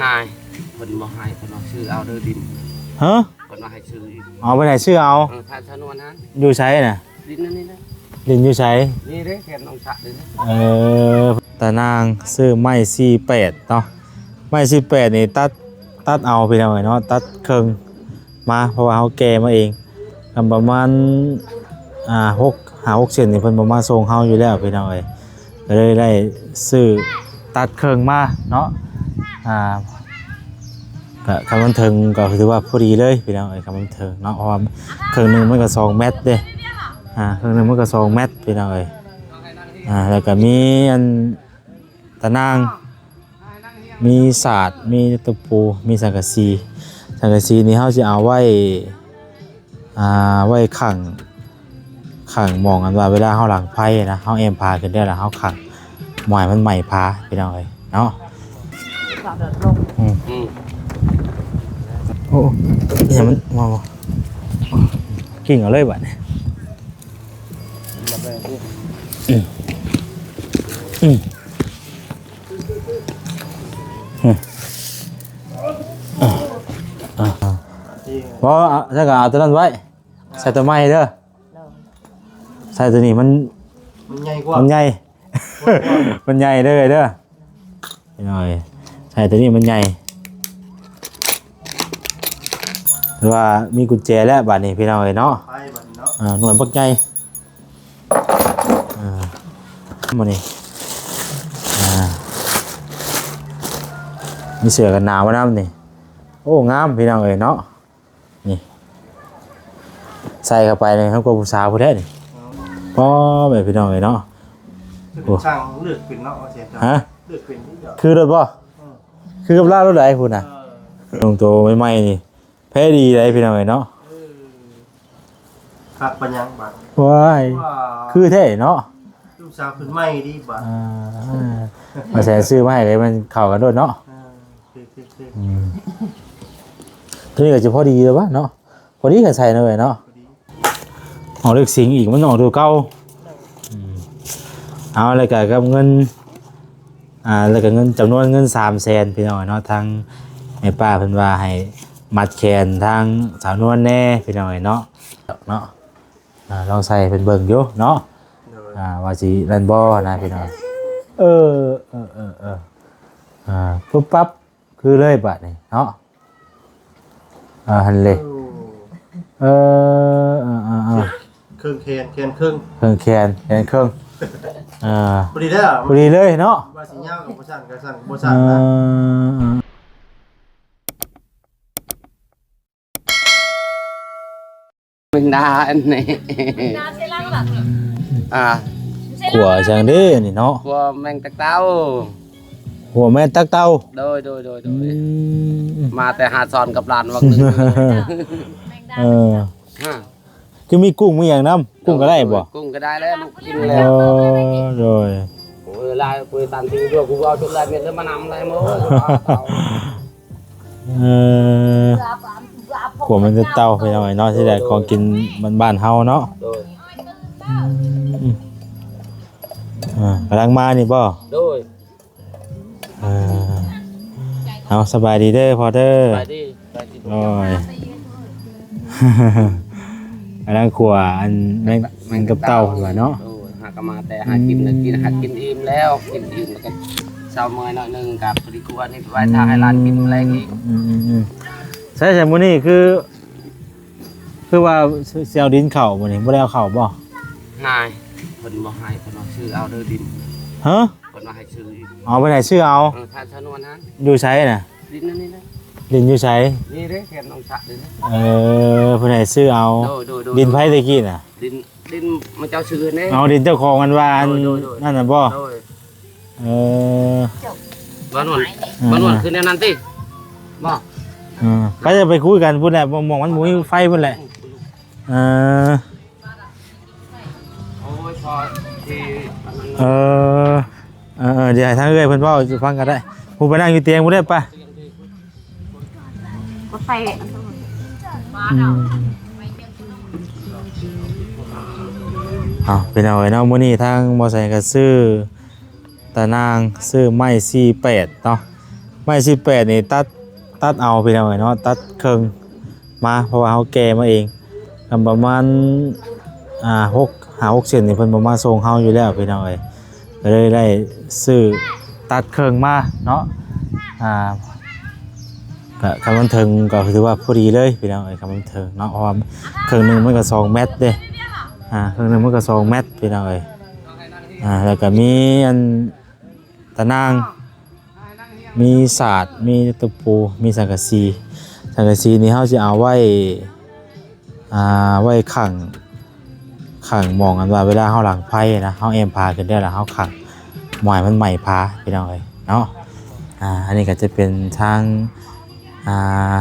ນາຍ ເພິ່ນບໍ່ໃຫ້ ເພິ່ນວ່າຊື້ເອົາເດີດິນ. ຮະ? ເພິ່ນວ່າໃຫ້ຊື້ອີກ. ເອົາໄປໃຫ້ຊື້ເອົາ. ເອີ ທ່ານຊະນວນຫັ້ນ. ຢູ່ໃສນະ? ດິນອັນນີ້ນະ. ດິນຢູ່ໃສ? ນີ້ເດ້ ແຄມໜອງສະເດ້. ເອີ ຕານາງຊື້ໄມ້ສີ່ແປດເນາະ, ໄມ້ສີ່ແປດນີ້ຕັດ ຕັດເອົາພີ່ນ້ອງເອີຍເນາະ, ຕັດເຄິ່ງມາ ເພາະວ່າເຮົາແກ່ມາເອງ. ກຳປະມານ ອ່າ ຫົກ ຫ້າຫົກເຊັນນີ້ ເພິ່ນບໍ່ມາສົ່ງເຮົາຢູ່ແລ້ວພີ່ນ້ອງເອີຍ, ກໍເລີຍໄດ້ຊື້ຕັດເຄິ່ງມາເນາະ. ອ່າ ກະຄັນມັນເຖິງກໍຖືວ່າພໍດີເລີຍພີ່ນ້ອງເອີຍ, ຄັນມັນເຖິງເນາະ, ເພາະວ່າເຄິ່ງໜຶ່ງມັນກໍສອງແມັດເດ້. ອ່າ ເຄິ່ງໜຶ່ງມັນກໍສອງແມັດພີ່ນ້ອງເອີຍ. ອ່າ ແລ້ວກໍມີອັນຕາໜ່າງ ມີສາດ ມີຕະປູ ມີສັງກະສີ. ສັງກະສີນີ້ເຮົາຊິເອົາໄວ້ ອ່າ ໄວ້ຂັງ ຂັງໝ່ອງອັນວ່າເວລາເຮົາຫຼັງໄຟນະ, ເຮົາແອ້ມຝາຂຶ້ນໄດ້ລະ ເຮົາຂັງ ບໍ່ໃຫ້ມັນໄໝ້ຝາພີ່ນ້ອງເອີຍເນາະ. ອືມ ອືມ ໂອ້ ອີຫຍັງມັນມາ ກິນເອົາເລີຍບາດນີ້. ອືມ ອືມ ອືມ ບໍ່ ເອົາ ແລ້ວກໍເອົາຕົວນັ້ນໄວ້ ໃສ່ຕົວໃໝ່ເດີ. ໃສ່ຕົວນີ້ມັນ ມັນໃຫຍ່ກວ່າ ມັນໃຫຍ່ ມັນໃຫຍ່ເດີ ເດີ. ພີ່ນ້ອງເອີຍ ໃສ່ຕົວນີ້ມັນໃຫຍ່ ຖືວ່າມີກຸນແຈແລ້ວບາດນີ້ພີ່ນ້ອງເອີຍເນາະ. ໄປບາດນີ້ເນາະ ເອີ ໜ່ວຍບັກໃຫຍ່ ເອີ ມື້ນີ້ ອ່າ ມີເສື້ອກັນໜາວມານຳນີ້. ໂອ້ ງາມພີ່ນ້ອງເອີຍເນາະ. ນີ້ ໃສ່ເຂົ້າໄປນີ້ ເຮົາກໍຜູ້ສາວຜູ້ແທ້ນີ້. ອໍ ອໍ ແມ່ພີ່ນ້ອງເອີຍເນາະ. ໂອ້ ຊ່າງເລືອກເປັນເນາະ ວ່າແຊນ. ຮະ? ເລືອກເປັນນີ້ດອກ ຄືລົດບໍ່? ອືມ ຄືກັບລາວລົດໃດພຸ້ນນະ. ເອີ ລົງໂຕໃໝ່ໆນີ້ ແພດີໃດພີ່ນ້ອງເອີຍເນາະ. ເອີ ຄັກປານຫຍັງບາດ. ວ້າຍ ວ້າ ຄືແທ້ເນາະ. ລູກສາວຂຶ້ນໃໝ່ດີບາດ. ອ່າ ວ່າແຊນຊື້ມາໃຫ້ເລີຍ ມັນເຂົ້າກັນໂດດເນາະ. ເອີ ຄືໆໆ ອືມ ໂຕນີ້ກໍຈະພໍດີແລ້ວວະເນາະ, ພໍດີກັນໃສ່ເນາະເອີຍເນາະ. ພໍດີ ອອກເລກສິງອີກ ມັນອອກຕົວເກົ່າ. ອືມ ເອົາ ແລ້ວກໍກັບເງິນ ອ່າ ແລ້ວກໍເງິນ ຈຳນວນເງິນສາມແສນພີ່ນ້ອງເນາະ, ທາງແມ່ປ້າເພິ່ນວ່າໃຫ້ມັດແຂນທາງສາວນວນແດ່ພີ່ນ້ອງເນາະ ເນາະ. ອ່າ ລອງໃສ່ເພິ່ນເບິ່ງຢູ່ເນາະ. ໂດຍ ອ່າ ວ່າຊິນັ້ນບໍ່ນະພີ່ນ້ອງ. ເອີ ເອີ ເອີ ເອີ ອ່າ ປຸບປັບ ຄືເລີຍບາດນີ້ເນາະ. ອ່າ ຫັ້ນເລີຍ. ເອີ ເອີ ເອີ ເອີ ເຄິ່ງແຂນ ແຂນເຄິ່ງ ເຄິ່ງແຂນ ແຂນເຄິ່ງ. ອ່າ ພໍດີແລ້ວ ພໍດີເລີຍເນາະ. ວ່າຊິຍາວກໍບໍ່ສັ້ນ ກໍສັ້ນກໍບໍ່ສັ້ນນະ. ເອີ ເອີ ແມງດາອັນນີ້ ແມງດາໃສ່ລັງລະ. ອ່າ ຂົ້ວຈັ່ງເດ້ນີ້ເນາະ. ຂົ້ວແມງຕັກເຕົາ. ຂົ້ວແມງຕັກເຕົາ. ໂດຍ ໂດຍ ໂດຍ ໂດຍ. ອືມ ມາແຕ່ຫາສອນກັບຫຼານວັງໜຶ່ງ. ເອີ ຮະ ຄືມີກຸ້ງມີຫຍັງນຳ. ກຸ້ງກໍໄດ້ບໍ່? ກຸ້ງກໍໄດ້ແລ້ວ ລູກກິນແລ້ວ. ໂອ້ ໂດຍ. ໂອ້ຍ ຫຼາຍ ໂອ້ຍ ຕາມທີ່ຢູ່ ກູເວົ້າຈົນຫຼາຍເມັດແລ້ວ ມານຳຫຼາຍໝົດ. ເອີ ຂົ້ວແມງຕັກເຕົາ ພີ່ນ້ອງເອີຍເນາະ, ທີ່ແລກຂອງກິນບ້ານໆເຮົາເນາະ. ໂດຍ. ອືມ ອ່າ ກຳລັງມານີ້ບໍ່? ໂດຍ. ເອີ ເອົາ ສະບາຍດີເດີພໍ່ເດີ. ສະບາຍດີ ສະບາຍດີ. ໂອ້ຍ ກຳລັງຂົ້ວອັນແມງ ແມງຕັບເຕົາເພິ່ນວ່າເນາະ. ໂອ້ຍ ຫາກໍມາແຕ່ຫາກິນ ອືມ ແລ້ວກິນ ຫາກິນອີ່ມແລ້ວ ກິນອີ່ມແລ້ວກໍເຊົາເມື່ອຍໜ້ອຍໜຶ່ງ ກໍພໍດີຂົ້ວນີ້ໄວ້ຖ້າໃຫ້ຫຼານກິນແລງອີກ. ອືມ ອືມ ອືມ ໃສ ໃສ ມື້ນີ້ຄື ຄືວ່າຊິເອົາດິນເຂົ້າມື້ນີ້ ບໍ່ໄດ້ເອົາເຂົ້າບໍ່? ນາຍ ເພິ່ນບໍ່ໃຫ້ ເພິ່ນວ່າຊື້ເອົາເດີດິນ. ຮະ? ເພິ່ນວ່າໃຫ້ຊື້ອີກ. ເອົາໄປໃຫ້ຊື້ເອົາ. ເອີ ທ່ານຊະນວນຫັ້ນ. ຢູ່ໃສນະ? ດິນອັນນີ້ນະ. ດິນຢູ່ໃສ? ນີ້ເດ້ ແຄມໜອງສະເດ້. ເອີ ເພິ່ນໃຫ້ຊື້ເອົາ. ໂດຍ ໂດຍ ໂດຍ. ດິນໃຜແຕ່ກີ້ນະ? ດິນ ດິນມະເຈົ້າຊື້ແນ່. ເອົາ ດິນເຈົ້າຂອງອັນວ່າອັນ ໂດຍ ໂດຍ ໂດຍ ນັ້ນນະບໍ່? ໂດຍ. ເອີ ບ້ານນວນ ອ່າ ບ້ານນວນຄືແນວນັ້ນຕິ ບໍ່? ເອີ ໄປ ໄປຄຸຍກັນພຸ້ນແຫຼະ ໝ່ອງມັນບໍ່ມີໄຟພຸ້ນແຫຼະ. ເອີ ໂອ້ຍ ພໍທີ່ ເອີ ເອີ ເອີ ດຽວໃຫ້ທາງເອື້ອຍເພິ່ນເວົ້າສູ່ຟັງກໍໄດ້. ຜູ້ໄປນັ່ງຢູ່ຕຽງພຸ້ນເດ້ ໄປ. ບໍ່ໃສ່ ອືມ ເອົາ ພີ່ນ້ອງເອີຍເນາະ, ມື້ນີ້ທາງບໍ່ໃສ່ກໍຊື້ຕານາງ ຊື້ໄມ້ສີ່ແປດເນາະ, ໄມ້ສິບແປດນີ້ຕັດ ຕັດເອົາພີ່ນ້ອງເອີຍເນາະ ຕັດເຄິ່ງມາ ເພາະວ່າເຮົາແກ່ມາເອງ ກໍປະມານ ອ່າ ຫົກ ຫ້າຫົກເຊັນນີ້ ເພິ່ນບໍ່ມາສົ່ງເຮົາຢູ່ແລ້ວພີ່ນ້ອງເອີຍ ກໍເລີຍໄດ້ຊື້ຕັດເຄິ່ງມາເນາະ ອ່າ ກໍຄັນມັນເຖິງກໍຖືວ່າພໍດີເລີຍພີ່ນ້ອງເອີຍ ຄັນມັນເຖິງເນາະ ເພາະວ່າເຄິ່ງໜຶ່ງມັນກໍສອງແມັດເດ້ ອ່າ ເຄິ່ງໜຶ່ງມັນກໍສອງແມັດພີ່ນ້ອງເອີຍ ອ່າ ແລ້ວກໍມີອັນ ຕາໜ່າງ ມີສາດ ມີຕະປູ ມີສັງກະສີ ສັງກະສີນີ້ເຮົາຊິເອົາໄວ້ ອ່າ ໄວ້ຂັງ ຂັງໝ່ອງອັນວ່າເວລາເຮົາດັງໄຟນະ ເຮົາແອ້ມຝາຂຶ້ນໄດ້ລະ ເຮົາຂັງບໍ່ໃຫ້ມັນໄໝ້ຝາພີ່ນ້ອງເອີຍເນາະ ອ່າ ອັນນີ້ກໍຈະເປັນທາງ ອ່າ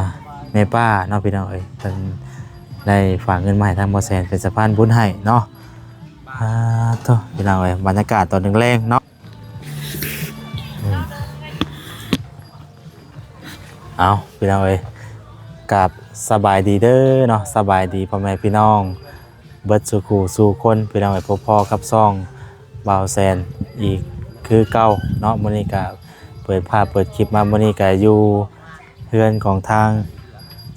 ແມ່ປ້າເນາະພີ່ນ້ອງເອີຍ ເພິ່ນໄດ້ຝາກເງິນມາໃຫ້ທາງບໍ່ແສນເປັນສະພານບຸນໃຫ້ເນາະ ອ່າ ໂທ້ ພີ່ນ້ອງເອີຍ ບັນຍາກາດຕອນແລງໆເນາະ. ອືມ ເອົາ ພີ່ນ້ອງເອີຍ ກາບສະບາຍດີເດີເນາະ ສະບາຍດີພໍ່ແມ່ພີ່ນ້ອງເບິດສູ່ຄູ່ສູ່ຄົນ ພີ່ນ້ອງເອີຍ ພົບພໍ້ກັບຊ່ອງບ່າວແສນອີກຄືເກົ່າເນາະ ມື້ນີ້ກະເປີດພາບເປີດຄລິບມາ ມື້ນີ້ກະຢູ່ ເຮືອນຂອງທາງ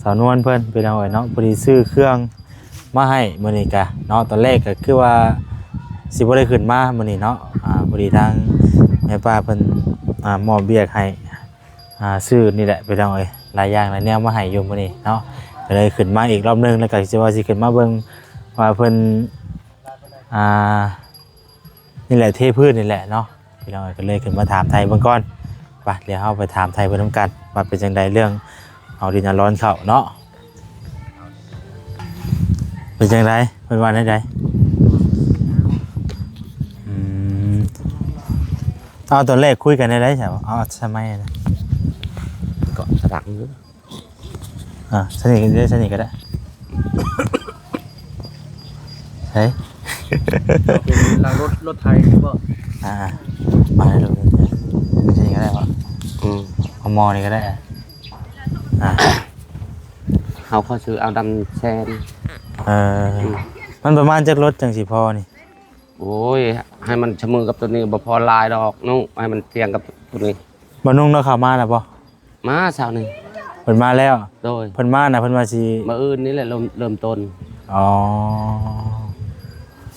ສາວນວນເພິ່ນ ພີ່ນ້ອງເອີຍເນາະ ພໍດີຊື້ເຄື່ອງມາໃຫ້ມື້ນີ້ກະເນາະ ຕອນແລກກະຄືວ່າຊິບໍ່ໄດ້ຂຶ້ນມາມື້ນີ້ເນາະ ອ່າ ພໍດີທາງແມ່ປ້າເພິ່ນ ອ່າ ມອບວຽກໃຫ້ ອ່າ ຊື້ນີ້ແຫຼະ ພີ່ນ້ອງເອີຍ ຫຼາຍຢ່າງຫຼາຍແນວມາໃຫ້ຢູ່ມື້ນີ້ເນາະ ກະເລີຍຂຶ້ນມາອີກລອບໜຶ່ງ ແລ້ວກະຊິວ່າຊິຂຶ້ນມາເບິ່ງວ່າເພິ່ນ ອ່າ ນີ້ແຫຼະ ເທພື້ນນີ້ແຫຼະເນາະ ພີ່ນ້ອງເອີຍ ກໍເລີຍຂຶ້ນມາຖາມໄຖ່ເບິ່ງກ່ອນ ໄປ ດຽວເຮົາໄປຖາມໄຖ່ເພິ່ນນຳກັນ ວ່າເປັນຈັ່ງໃດເລື່ອງເອົາດິນເອົາລອນເຂົ້າເນາະ ເປັນຈັ່ງໃດ ເພິ່ນວ່າແນວໃດ? ອືມ ເອົາ ຕອນແລກຄຸຍກັນແນວໃດຊະ? ເອົາ ສະໄໝນະ ເກາະສະຫຼັງ ອ່າ ສະນີ້ກໍໄດ້ ສະນີ້ກໍໄດ້ ເອີ ເປັນຫຼັງລົດ ລົດໄຖບໍ່? ອ່າ ມາເລີຍ ສະນີ້ກໍໄດ້ບໍ່? ອືມ ເອົາໝໍ້ນີ້ກໍໄດ້ ອ່າ ເຮົາຂໍຊື້ເອົາດຳແຊນ ເອີ ອືມ ມັນປະມານຈັກລົດຈັ່ງຊິພໍນີ້? ໂອ້ຍ ໃຫ້ມັນສະເໝີກັບໂຕນີ້ ບໍ່ພໍຫຼາຍດອກນຸ ໃຫ້ມັນທ່ຽງກັບໂຕນີ້ ບໍ່ນຸ່ງເນາະ ເຂົ້າມາແລ້ວບໍ່? ມາເຊົ້ານີ້ ເພິ່ນມາແລ້ວ ໂດຍ ເພິ່ນມານະ ເພິ່ນວ່າຊິ ມື້ອື່ນນີ້ແຫຼະ ເລີ່ມ ເລີ່ມຕົ້ນ ອໍ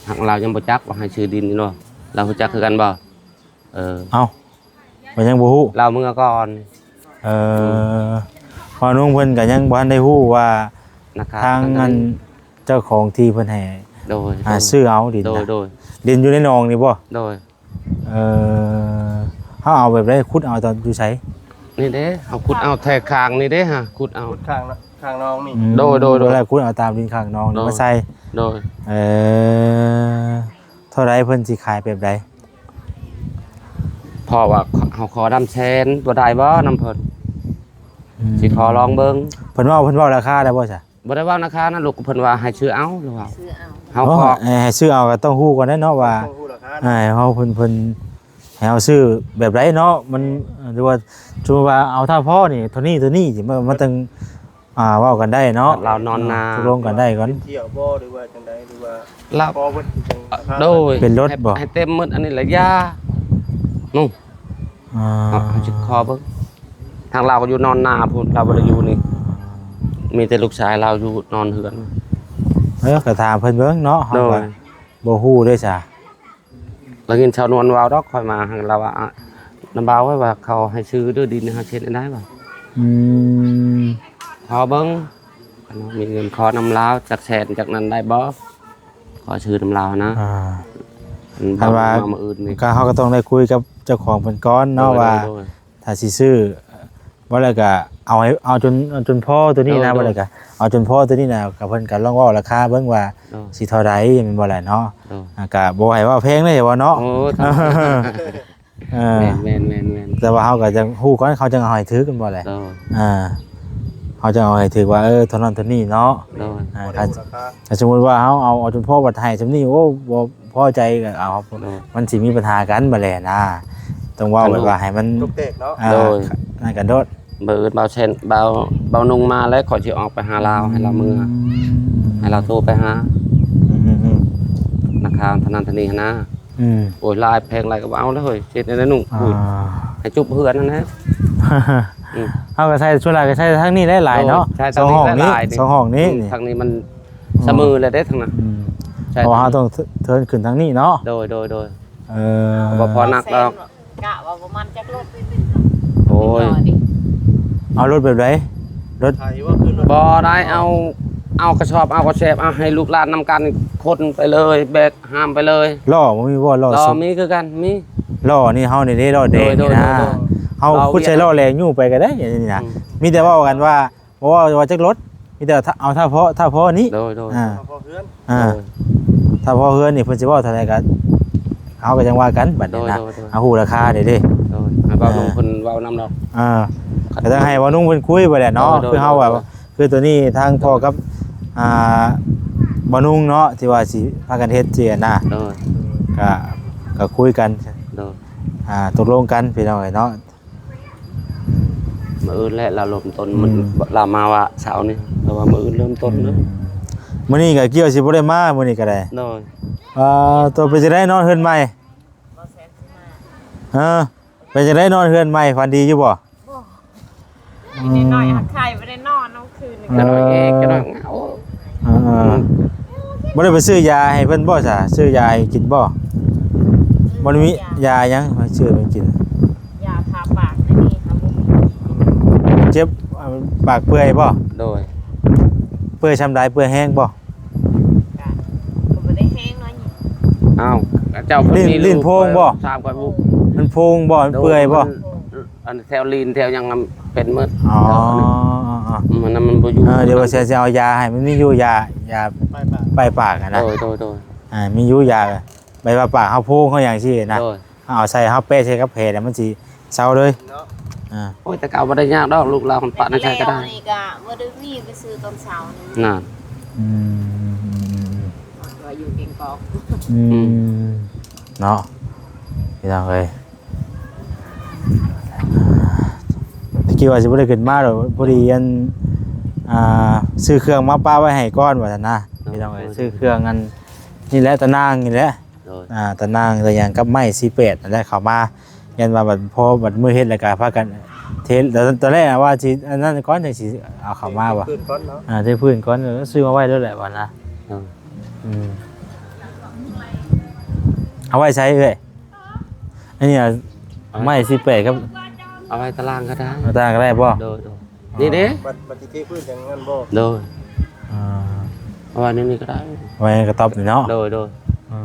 ທາງລາວຍັງບໍ່ຈັກວ່າໃຫ້ຊື້ດິນນີ້ເນາະ ລາວຮູ້ຈັກຄືກັນບໍ່? ເອີ ເອົ້າ ເພິ່ນຍັງບໍ່ຮູ້ ລາວເມືອກ່ອນ ເອີ ອືມ ພໍ່ນຸ່ງເພິ່ນກໍຍັງບໍ່ທັນໄດ້ຮູ້ວ່າ ນະຄະ ທາງອັນ ເຈົ້າຂອງທີ່ເພິ່ນໃຫ້ ໂດຍ ອ່າ ໂດຍ ຊື້ເອົາດິນ ໂດຍ ນະ ໂດຍ ດິນຢູ່ໃນໜອງນີ້ບໍ່? ໂດຍ ເອີ ເຮົາເອົາແບບໃດ? ຂຸດເອົາຕາມຢູ່ໃສ? ນີ້ເດ້ ເຮົາຂຸດເອົາແຖກຂ້າງນີ້ເດ້ ຫາ ຂຸດເອົາ ຂຸດຂ້າງ ຂ້າງໜອງນີ້ ອືມ ໂດຍ ໂດຍ ໂດຍ ແລ້ວຂຸດເອົາຕາມດິນຂ້າງໜອງນີ້ ໂດຍ ມາໃສ່ ໂດຍ ເອີ ເທົ່າໃດເພິ່ນຊິຂາຍແບບໃດ? ເພາະວ່າເຮົາຂໍດຳແຊນ ບໍ່ໄດ້ບໍ່ນຳເພິ່ນ? ອືມ ຊິຂໍລອງເບິ່ງ ເພິ່ນເວົ້າ ເພິ່ນເວົ້າລາຄາແລ້ວບໍ່ຊະ? ບໍ່ໄດ້ເວົ້າລາຄານະລູກ ເພິ່ນວ່າໃຫ້ຊື້ເອົາ ຫຼືວ່າ ຊື້ເອົາ ເຮົາ ໂອ້ ກໍ ໃຫ້ ໃຫ້ຊື້ເອົາກໍຕ້ອງຮູ້ກ່ອນເດ້ເນາະວ່າ ຕ້ອງຮູ້ລາຄາ ໃຫ້ເຮົາ ເພິ່ນ ເພິ່ນໃຫ້ເຮົາຊື້ແບບໃດເນາະ ມັນ ຫຼືວ່າສົມມຸດວ່າເອົາຖ້າພໍນີ້ ເທົ່ານີ້ ເທົ່ານີ້ ມັນ ມັນຈັ່ງ ອ່າ ເວົ້າກັນໄດ້ເນາະ ລາວນອນນາ ຕົກລົງກັນໄດ້ກ່ອນ ເປັນຖ້ຽວບໍ່ ຫຼືວ່າຈັ່ງໃດ ຫຼືວ່າລາວ ພໍເພິ່ນຈັ່ງລາຄາ ໂດຍ ເປັນລົດບໍ່? ໃຫ້ເຕັມໝົດ ອັນນີ້ລະຢ່າ ນຸ ອ່າ ເຮົາຊິຂໍເບິ່ງ ທາງລາວກໍຢູ່ນອນນາພຸ້ນ ລາວບໍ່ໄດ້ຢູ່ນີ້ ມີແຕ່ລູກຊາຍລາວຢູ່ນອນເຮືອນ ເອີ ກໍຖາມເພິ່ນເບິ່ງເນາະ ເຮົາ ໂດຍ ກໍບໍ່ຮູ້ເດ້ຊະ ລະຍິນຊາວນວນເວົ້າດອກ ຂ້ອຍມາ ລາວວ່າ ອະ ນຳບ່າວເອີຍ ວ່າເຂົາໃຫ້ຊື້ເດີດິນ ເຮົາເຮັດແນວໃດວະ ອືມ ຂໍເບິ່ງ ຄັນວ່າມີເງິນຂໍນຳລາວຈັກແສນຈັກນັ້ນໄດ້ບໍ່? ຂໍຊື້ນຳລາວນະ ອ່າ ຄັນວ່າ ມາມື້ອື່ນນີ້ ກໍເຮົາກໍຕ້ອງໄດ້ຄຸຍກັບເຈົ້າຂອງເພິ່ນກ່ອນເນາະ ໂດຍ ວ່າ ໂດຍ ຖ້າຊິຊື້ ບໍ່ແລ້ວກໍເອົາໃຫ້ ເອົາຈົນ ເອົາຈົນພໍໂຕນີ້ນະ ໂດຍ ບໍ່ແລ້ວກໍເອົາຈົນພໍໂຕນີ້ນະ ກໍເພິ່ນກໍລອງເວົ້າລາຄາເບິ່ງວ່າ ໂດຍ ຊິເທົ່າໃດ ແມ່ນບໍ່ລະເນາະ ໂດຍ ອ່າ ກໍບໍ່ໃຫ້ເວົ້າແພງເດ້ວ່າເນາະ ໂອ້ ເອີ ແມ່ນໆໆໆ ແຕ່ວ່າເຮົາກໍຈະຮູ້ກ່ອນ ເຂົາຈັ່ງເອົາໃຫ້ຖືກ ແມ່ນບໍ່ແຫຼະ ໂດຍ ອ່າ ເຮົາຈັ່ງເອົາໃຫ້ຖືກວ່າ ເອີ ເທົ່ານັ້ນເທົ່ານີ້ເນາະ ໂດຍ ອ່າ ຖ້າສົມມຸດວ່າເຮົາເອົາ ເອົາຈົນພໍບັດໃຫ້ສ່ຳນີ້ ໂອ້ ບໍ່ພໍໃຈກໍເອົາ ໂດຍ ມັນຊິມີບັນຫາກັນບັດແຫຼະນະ ຕ້ອງເວົ້າແບບວ່າໃຫ້ມັນຕົກແຕກເນາະ ອ່າ ໂດຍ ນັ້ນກັນໂດດ ມື້ອື່ນບ່າວແຊນ ບ່າວ ບ່າວນຸ່ງມາແລ້ວ ຂ້ອຍຊິອອກໄປຫາລາວ ໃຫ້ລາວເມືອ ອືມ ໃຫ້ລາວໂທໄປຫາ ອືມໆໆ ນະຄະ ເທົ່ານັ້ນເທົ່ານີ້ຫັ້ນນະ ອືມ ໂອ້ຍ ຫຼາຍແພງຫຼາຍກໍບໍ່ເອົາແລ້ວເຮີ້ຍ ເຮັດແນວໃດນຸ່ງ ອ່າ ໂອ້ຍ ໃຫ້ຈຸບເຮືອນຫັ້ນແຫຼະ ອືມ ເຮົາກໍໃຊ້ ສ່ວນຫຼາຍກໍໃຊ້ທາງນີ້ຫຼາຍໆເນາະ ໂດຍ ໃຊ້ທາງນີ້ຫຼາຍໆ ສອງຫ້ອງນີ້ ນີ້ ສອງຫ້ອງນີ້ ອືມ ນີ້ ທາງນີ້ມັນ ອືມ ສະເໝີແລ້ວເດ້ທາງນັ້ນ ອືມ ໃຊ້ ເພາະວ່າເຮົາຕ້ອງເທີນຂຶ້ນທາງນີ້ເນາະ ໂດຍໆໆ ເອີ ບໍ່ພໍໜັກດອກ ກະວ່າປະມານຈັກລົດ ໂອ້ຍ ເອົາລົດແບບໃດ? ລົດ ບໍ່ໄດ້ ເອົາ ເອົາກະສອບ ເອົາກະແສບ ເອົາໃຫ້ລູກຫຼານນຳກັນຂົນໄປເລີຍ ແບກຫາມໄປເລີຍ ລໍ້ບໍ່ມີບໍ່? ລໍ້ ລໍ້ມີຄືກັນ ມີ ລໍ້ນີ້ເຮົານີ້ເດ້ ລໍ້ແດງນີ້ນະ ໂດຍໆໆໆ ເຮົາຂຸດໃສ່ລໍ້ແຫຼງຍູ້ໄປກໍໄດ້ນີ້ນະ ອືມ ມີແຕ່ເວົ້າກັນວ່າ ບໍ່ວ່າ ວ່າຈັກລົດ ມີແຕ່ເອົາຖ້າພໍ ຖ້າພໍນີ້ ໂດຍໆ ອ່າ ຖ້າພໍເຮືອນ ອ່າ ໂດຍ ຖ້າພໍເຮືອນນີ້ເພິ່ນຊິເວົ້າເທົ່າໃດກໍເຮົາກໍຈັ່ງວ່າກັນບັດນີ້ນະ ໂດຍໆໆ ເຮົາຮູ້ລາຄາເດ້ເດ້ ໂດຍ ໃຫ້ບ່າວ ອ່າ ລຸງເພິ່ນເວົ້ານຳດອກ ອ່າ ກໍຕ້ອງໃຫ້ບ່າວລຸງເພິ່ນຄຸຍໄປແຫຼະເນາະ ໂດຍໆ ຄືເຮົາວ່າ ໂດຍ ຄືໂຕນີ້ທາງພໍ່ກັບ ອ່າ ບ່າວລຸງເນາະ ທີ່ວ່າຊິພາກັນເຮັດຊີ້ນະ ໂດຍ ກໍ ກໍຄຸຍກັນ ໂດຍ ອ່າ ຕົກລົງກັນພີ່ນ້ອງເອີຍເນາະ. ມື້ອື່ນແຫຼະລາວເລີ່ມຕົ້ນ ອືມ ລາວມາວ່າເຊົ້ານີ້ ແຕ່ວ່າມື້ອື່ນເລີ່ມຕົ້ນເດີ ອືມ ມື້ນີ້ກໍກ່ຽວຊິບໍ່ໄດ້ມາ ມື້ນີ້ກໍໄດ້ ໂດຍ ເອີ ໂຕເປັນຈັ່ງໃດນອນເຮືອນໃໝ່? ບໍ່ແຊນຊິມາ ເອີ ເປັນຈັ່ງໃດນອນເຮືອນໃໝ່ ຝັນດີຢູ່ບໍ່? ບໍ່ ອືມ ນ້ອຍໆ ຫາກໄຂ້ບໍ່ໄດ້ນອນ ຄືນນີ້ ເອີ ກໍນ້ອຍເອກ ກໍນ້ອຍເຫງົາ ເອີ ບໍ່ໄດ້ໄປຊື້ຢາໃຫ້ເພິ່ນບໍ່ຊະ? ຊື້ຢາໃຫ້ກິນບໍ່? ບໍ່ໄດ້ມີຢາຫຍັງໃຫ້ຊື້ເພິ່ນກິນ? ຢາທາປາກນີ້ເຮົາບໍ່ມີ ເຈັບ ປາກເປື່ອຍບໍ່? ໂດຍ ເປື່ອຍຊ່ຳໃດ? ເປື່ອຍແຮງບໍ່? ກະ ກໍບໍ່ໄດ້ແຮງເນາະ ອ້າວ ເຈົ້າ ລີ້ນ ລີ້ນໂພງບໍ່? ຖາມກ່ອນ ມັນໂພງບໍ່? ມັນເປື່ອຍບໍ່? ໂດຍ ມັນ ອັນແຖວລີ້ນແຖວຫຍັງນຳເປັນໝົດ ອໍ ແຖວອັນນີ້ ມັນ ມັນບໍ່ຢູ່ ເອີ ດຽວວ່າຊິ ຊິເອົາຢາໃຫ້ ມັນມີຢູ່ຢາ ຢາ ປາຍປາກ ປາຍປາກຫັ້ນນະ ໂດຍ ໂດຍ ໂດຍ ອ່າ ມີຢູ່ຢາ ແບບວ່າປາກເຮົາໂພງເຮົາຫຍັງຊີ້ນະ ໂດຍ ເຮົາເອົາໃສ່ ເຮົາແປະໃສ່ກັບແຜນ ມັນຊິເຊົາເລີຍເນາະ ອ່າ ໂອ້ຍ ແຕ່ເກົ່າບໍ່ໄດ້ຍາກດອກ ລູກລາວມັນປະໃນໃສກໍໄດ້ ແລ້ວນີ້ກໍບໍ່ໄດ້ມີ ໄປຊື້ຕອນເຊົ້ານີ້ ນັ້ນ ອືມ ວ່າຢູ່ແກງກອກ ອືມ ອືມ ເນາະ ພີ່ນ້ອງເອີຍ. ຕະກີ້ວ່າຊິບໍ່ໄດ້ຂຶ້ນມາດອກ ພໍດີອັນ ອ່າ ຊື້ເຄື່ອງມາປະໄວ້ໃຫ້ກ່ອນວ່າຊັ້ນນະ ໂດຍ ພີ່ນ້ອງເອີຍ ໂດຍ ຊື້ເຄື່ອງອັນນີ້ແຫຼະ ຕາໜ່າງນີ້ແຫຼະ ໂດຍ ອ່າ ຕາໜ່າງຕາຫຍັງກັບໄມ້ສີ່ແປດນັ້ນແຫຼະ ເຂົ້າມາ ຢ້ານວ່າບັດພໍບັດມື້ເຮັດແລ້ວກໍພາກັນເທ ຕອນແລກວ່າຊິອັນນັ້ນກ່ອນ ຈັ່ງຊິເອົາເຂົ້າມາວ່າ ເທພື້ນກ່ອນເນາະ ອ່າ ເທພື້ນກ່ອນ ຊື້ມາໄວ້ໂລດແຫຼະວ່ານະ ໂດຍ ອືມ ເອົາໄວ້ໃສເອື້ອຍ? ອັນນີ້ ເອົາໄມ້ສີ່ແປດ ກັບ ເອົາໄວ້ຕາລ່າງກໍໄດ້ ຕາລ່າງກໍໄດ້ບໍ່? ໂດຍໆ ນີ້ເດ້ ບັດ ບັດຊິເທພື້ນຈັ່ງນັ້ນບໍ່? ໂດຍ ອ່າ ເອົາໄວ້ໃນນີ້ກໍໄດ້ ໄວ້ໃນກະຕ໊ອບນີ້ເນາະ ໂດຍໆ ອ່າ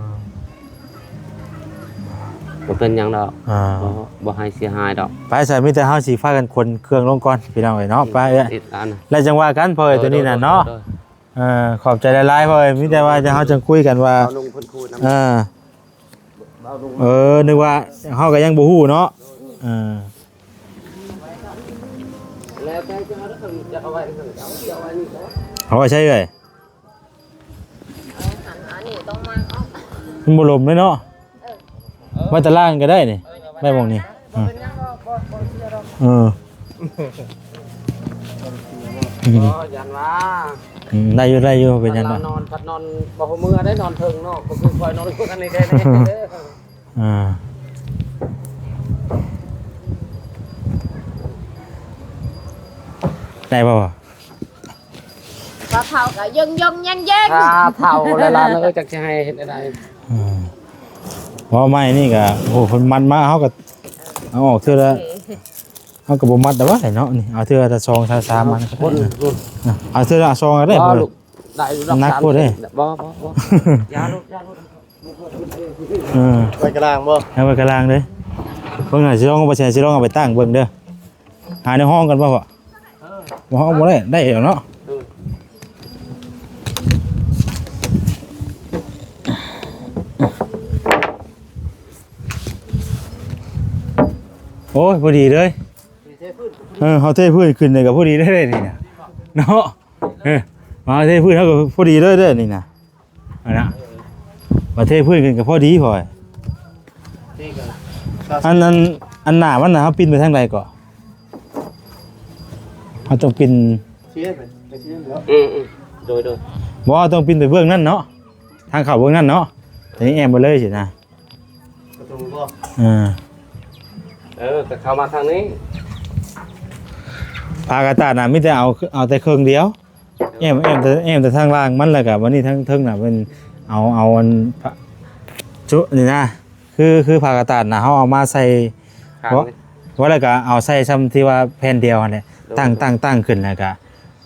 ບໍ່ເປັນຫຍັງດອກ ອ່າ ບໍ່ ບໍ່ໃຫ້ເສຍຫາຍດອກ ໄປຊະ ມີແຕ່ເຮົາຊິພາກັນຂົນເຄື່ອງລົງກ່ອນ ພີ່ນ້ອງເອີຍເນາະ ໄປ ແລ້ວຈັ່ງວ່າກັນ ພໍ່ເອີຍ ໂດຍ ໂຕນີ້ນະເນາະ ໂດຍ ເອີ ຂອບໃຈຫຼາຍໆ ພໍ່ເອີຍ ມີແຕ່ວ່າເຮົາຈັ່ງຄຸຍກັນວ່າ ເອີ ເອີ ນຶກວ່າເຮົາກໍຍັງບໍ່ຮູ້ເນາະ ເອີ ເອົາໄວ້ໃສເອີຍ? ມັນບໍ່ລົມເລີຍເນາະ ໄວ້ຕາລ່າງກໍໄດ້ນີ້ ໄວ້ໝ່ອງນີ້ ເອີ ເອີ ອືມ ບໍ່ ຢ້ານວ່າ ອືມ ໄດ້ຢູ່ ໄດ້ຢູ່ ເປັນຫຍັງດອກ ນອນ ພັດນອນ ບໍ່ຮູ້ເມື່ອໄດ້ນອນເທິງເນາະ ບໍ່ຄືຂ້ອຍນອນຢູ່ອັນນີ້ແທ້ໆ ອ່າ ໄດ້ບໍ່? ບໍ່ເຖົ້າກໍຍົງໆແຍງໆ ຖ້າເຖົ້າແລ້ວຫຼານເອີຍ ຈັກຊິໃຫ້ເຮັດແນວໃດ ອືມ ເວົ້າໃໝ່ນີ້ກໍ ໂອ້ ເພິ່ນມັດມາ ເຮົາກໍເອົາອອກເທື່ອລະ ເຮົາກໍບໍ່ມັດດອກວ່າເນາະ ນີ້ ເອົາເທື່ອລະສອງ ສາມ ສາມອັນກໍໄດ້ ເອົາເທື່ອລະສອງກໍໄດ້ ບໍ່ ລູກ ໄດ້ຢູ່ດອກ ໜັກໂພດເດ້ ບໍ່ ບໍ່ ບໍ່ ຢ່າລູກ ຢ່າລູກ ເອີ ໄວ້ກະລາງບໍ່? ເອົາໄວ້ກະລາງເດ້ ເບິ່ງໜ້າ ຊິລອງເອົາໄປໃສ່ ຊິລອງເອົາໄປຕັ້ງເບິ່ງເດີ ຫາແນວຮອງກັນບໍ່ພໍ່? ເອີ ບໍ່ ເຮົາບໍ່ໄດ້ ໄດ້ດອກເນາະ ເອີ ໂອ້ຍ ພໍດີເລີຍ ເອີ ເຮົາເທພື້ນຂຶ້ນນີ້ກໍພໍດີເລີຍນີ້ນະ ເນາະ ເອີ ມາເທພື້ນເຮົາກໍພໍດີເລີຍເດ້ນີ້ນະ ອັນນະ ມາເທພື້ນຂຶ້ນກໍພໍດີພໍ ອັນ ອັນ ອັນໜ້າມັນນະ ເຮົາປິ່ນໄປທາງໃດເກາະ? ເຮົາຕ້ອງປິ່ນ ອືມໆ ໂດຍໆ ບໍ່ ເຮົາຕ້ອງປິ່ນໄປເບື້ອງນັ້ນເນາະ ທາງເຂົ້າເບື້ອງນັ້ນເນາະ ຕອນນີ້ແອ້ມໄປເລີຍຊີ້ນະ ປະຕູບໍ່? ເອີ ເອີ ກໍເຂົ້າມາທາງນີ້ ຝາກະຕາດນະ ມີແຕ່ເອົາ ເອົາແຕ່ເຄິ່ງດຽວ ແອ້ມ ແອ້ມແຕ່ ແອ້ມແຕ່ທາງລ່າງມັນ ແລ້ວກະບັດນີ້ທາງເທິງນະ ເພິ່ນເອົາ ເອົາອັນ ຈຸ ນີ້ນະ ຄື ຄືຜ້າກະຕາດນະ ເຮົາເອົາມາໃສ່ ຂ້າງ ເວາະ ເວາະແລ້ວກະເອົາໃສ່ຊ່ຳທີ່ວ່າແຜ່ນດຽວຫັ້ນແຫຼະ ໂດຍ ຕັ້ງ ໂດຍ ຕັ້ງ ຕັ້ງຂຶ້ນ ແລ້ວກະ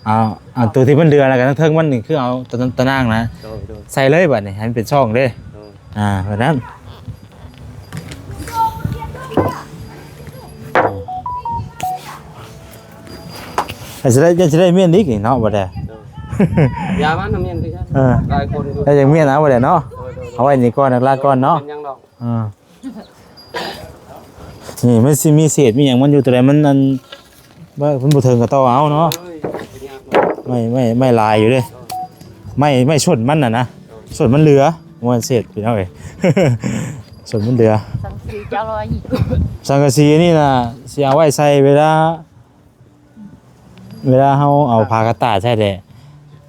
ເອົາ ເອົາໂຕທີ່ມັນເຫຼືອ ແລ້ວກະເທິງໆມັນນີ້ຄືເອົາຕະ ຕະໜ່າງນະ ໂດຍ ໂດຍ ໃສ່ເລີຍ ບັດນີ້ໃຫ້ມັນເປັນຊ່ອງເດ້ ໂດຍ ອ່າ ແບບນັ້ນ ອາດຈະໄດ້ ອາດຈະໄດ້ມ້ຽນອີກນີ້ເນາະ ບໍ່ໄດ້ ໂດຍ ຢ່າມັນນະມ້ຽນຄືກັນ ເອີ ຫຼາຍຄົນຢູ່ ແຕ່ຢາກມ້ຽນເອົາບໍ່ໄດ້ເນາະ ໂດຍ ໂດຍ ເອົາໄວ້ນີ້ກ່ອນ ຫຼັກໆກ່ອນເນາະ ເປັນຫຍັງດອກ ອ່າ ນີ້ມັນຊິມີເສດມີຫຍັງມັນຢູ່ ໂຕໃດມັນອັນ ບໍ່ ມັນບໍ່ເຖິງກໍຕໍ່ເອົາເນາະ ໂອ້ຍ ໄມ້ ໄມ້ ໄມ້ຫຼາຍຢູ່ເດ້ ໄມ້ ໄມ້ສົ້ນມັນນະນະ ສົ້ນມັນເຫຼືອ ບໍ່ແມ່ນເສດ ພີ່ນ້ອງເອີຍ ສົ້ນມັນເຫຼືອ ສັງກະສີເຈົ້າລອຍ ສັງກະສີນີ້ນະ ຊິເອົາໄວ້ໃສ່ເວລາ ເວລາເຮົາເອົາຜ້າກະຕາດໃສ່ແຫຼະ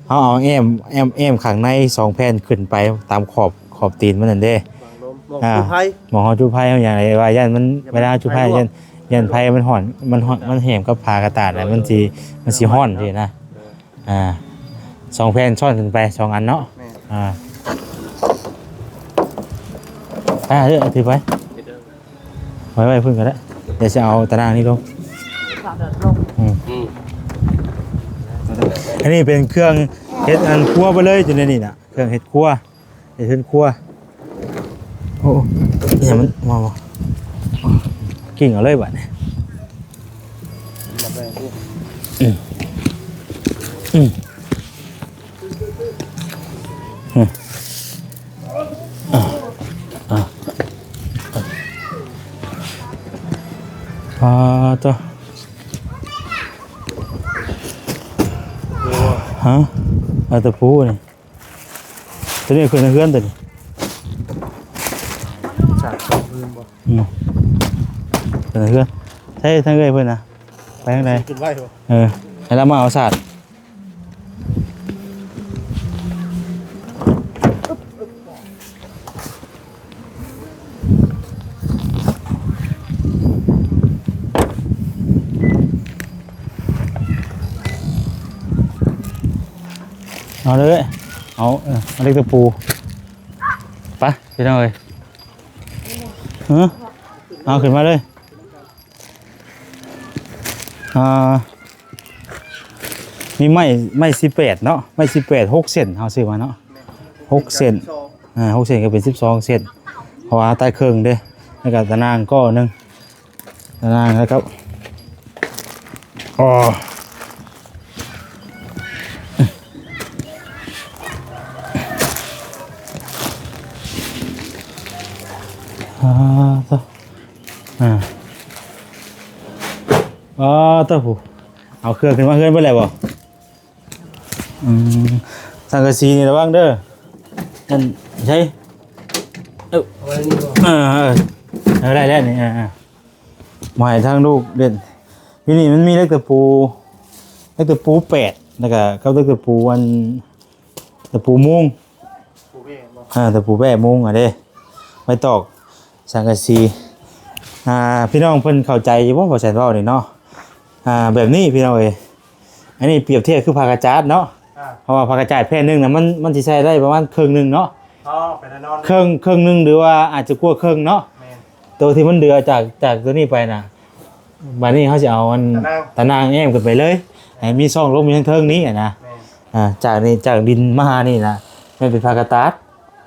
ເຮົາເອົາແອ້ມ ແອ້ມ ແອ້ມຂ້າງໃນສອງແຜ່ນຂຶ້ນໄປຕາມຂອບ ຂອບຕີນມັນນັ້ນເດ້ ບັງລົມ ໝ່ອງ ອ່າ ຈຸໄຟ ໝ່ອງເຮົາຈຸໄຟເຮົາຫຍັງ ວ່າຢ້ານມັນ ເວລາເຮົາຈຸໄຟ ໄຟລວກ ຢ້ານ ຢ້ານໄຟມັນຮ້ອນ ມັນຮ້ອນ ມັນແຫມກັບຜ້າກະຕາດ ໂດຍ ມັນຊິ ໂດຍ ມັນຊິຮ້ອນ ໂດຍ ຊີ້ນະ ອ່າ ສອງແຜ່ນຊ້ອນຂຶ້ນໄປສອງອັນເນາະ ແມ່ນ ອ່າ ອ່າ ເອີ ຖືໄປ ເຮັດເດີ ໄວ້ ໄວ້ພຸ້ນກໍໄດ້ ດຽວຊິເອົາຕາໜ່າງນີ້ລົງ ອືມ ອືມ ອັນນີ້ເປັນເຄື່ອງເຮັດອັນຄົວໄປເລີຍ ຢູ່ໃນນີ້ນະ ເຄື່ອງເຮັດຄົວ ເຮັດເຮືອນຄົວ ໂອ້ ອີຫຍັງມັນ ມາ ມາ ກິ້ງເອົາເລີຍບາດນີ້ ອືມ ອືມ ອືມ ອ່າ ອ່າ ອ່າ ໂຕ ຮະ ເອົາຕະປູນີ້ ໂຕນີ້ຂຶ້ນເຮືອນໂຕນີ້ ສາມສອງຄືນບໍ່? ອືມ ຂຶ້ນເຮືອນ ໃຊ້ທາງເອື້ອຍເພິ່ນນະ ໄປທາງໃດ? ຂຶ້ນໄວ້ບໍ່? ເອີ ໃຫ້ລາວມາເອົາສາດ ເອົາເລີຍ ເອົາ ເອີ ເອົາເຫຼັກຕະປູ ໄປ ພີ່ນ້ອງເອີຍ ເອີ ເອົາຂຶ້ນມາເລີຍ ອ່າ ມີໄມ້ ໄມ້ສິບແປດເນາະ ໄມ້ສິບແປດ ຫົກເສັ້ນ ເຮົາຊື້ມາເນາະ ຫົກເສັ້ນ ອ່າ ຫົກເສັ້ນກໍເປັນສິບສອງເສັ້ນ ເພາະວ່າຕັດເຄິ່ງເດ້ ແລ້ວກໍຕາໜ່າງກໍໜຶ່ງ ຕາໜ່າງ ແລ້ວກໍ ອໍ ອ່າ ໂຕ ອ່າ ອໍ ໂຕ ຜູ້ ເອົາເຄື່ອງຂຶ້ນມາເຮືອນເບິດແລ້ວບໍ່? ອືມ ສັງກະສີນີ້ລະວັງເດີ ນັ້ນໃຊ້ ເອີ ເອົາໄວ້ນີ້ບໍ່? ເອີ ເອີ ເອີ ໄດ້ແລ້ວນີ້ ເອີ ເອີ ມາໃຫ້ທາງລູກເຫຼັ້ນ ຢູ່ນີ້ມັນມີເຫຼັກຕະປູ ເຫຼັກຕະປູແປດ ແລ້ວກະກັບເຫຼັກຕະປູອັນ ຕະປູມຸງ ປູແບ້ບໍ່? ອ່າ ຕະປູແບ້ມຸງຫັ້ນເດ້ ໄວ້ຕອກສັງກະສີ ອ່າ ພີ່ນ້ອງເພິ່ນເຂົ້າໃຈຢູ່ບໍ່ ພໍ່ແສນເວົ້ານີ້ເນາະ? ອ່າ ແບບນີ້ພີ່ນ້ອງເອີຍ ອັນນີ້ປຽບທຽບຄືຜ້າກະຈາດເນາະ ອ່າ ເພາະວ່າຜ້າກະຈາດແຜ່ນໜຶ່ງນະ ມັນ ມັນຊິໃຊ້ໄດ້ປະມານເຄິ່ງໜຶ່ງເນາະ ອໍ ໄປແນ່ນອນ ເຄິ່ງ ເຄິ່ງໜຶ່ງ ຫຼືວ່າອາດຈະກວ່າເຄິ່ງເນາະ ແມ່ນ ໂຕທີ່ມັນເຫຼືອຈາກ ຈາກໂຕນີ້ໄປນະ ບາດນີ້ເຮົາຊິເອົາອັນ ຕາໜ່າງ ຕາໜ່າງແອ້ມຂຶ້ນໄປເລີຍ ໃຫ້ມີຊ່ອງລົມຢູ່ທາງເທິງນີ້ນະ ແມ່ນ ອ່າ ຈາກນີ້ ຈາກດິນມາຫານີ້ນະ ແມ່ນເປັນຜ້າກະຕາດ